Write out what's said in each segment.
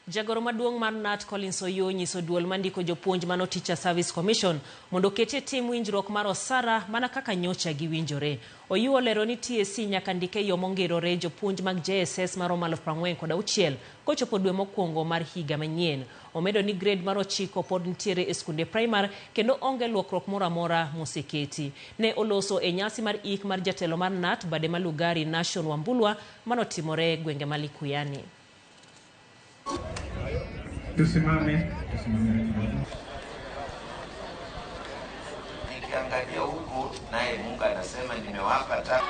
Jagoro maduong' mar KNUT Collins Oyoo onyiso duol mandiko jopuonj mano Teacher Service Commission mondo oket e tim winjruok mar osara mana kaka nyocha giwinjore. Oyoo olero ni TSC nyaka ndik e yo mongirore jopuonj mag JSS maromo 46,000 kochopo dwe mokwongo mar higa manyien. Omedo ni grade mar 9 pod nitiere e skunde primar kendo onge lokruok moro amora moseketi. Ne oloso e nyasi mar ik mar jatelo mar KNUT bade ma Lugari Nashon Wambulwa manotimore gwenge ma Likuyani. Tusimame, tusimame kidogo. Nikiangalia huku naye Mungu anasema nimewapa ta.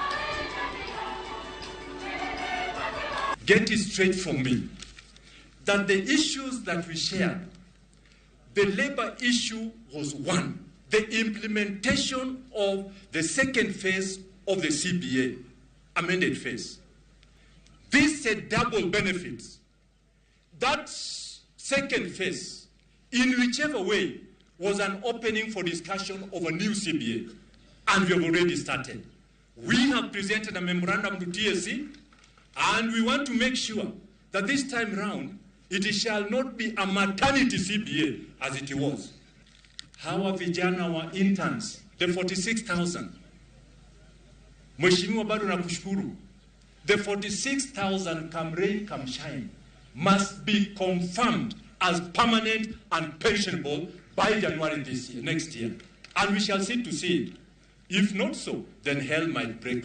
Get it straight from me that the issues that we shared, the labor issue was one, the implementation of the second phase of the CBA, amended phase. This had double benefits. That second phase, in whichever way, was an opening for discussion of a new CBA, and we have already started. We have presented a memorandum to TSC, and we want to make sure that this time round, it shall not be a maternity CBA as it was. Hawa vijana wa interns, the 46,000. Mheshimiwa, bado nakushukuru. The 46,000, come rain, come shine, must be confirmed as permanent and pensionable by January this year, next year. And we shall see to see it. If not so, then hell might break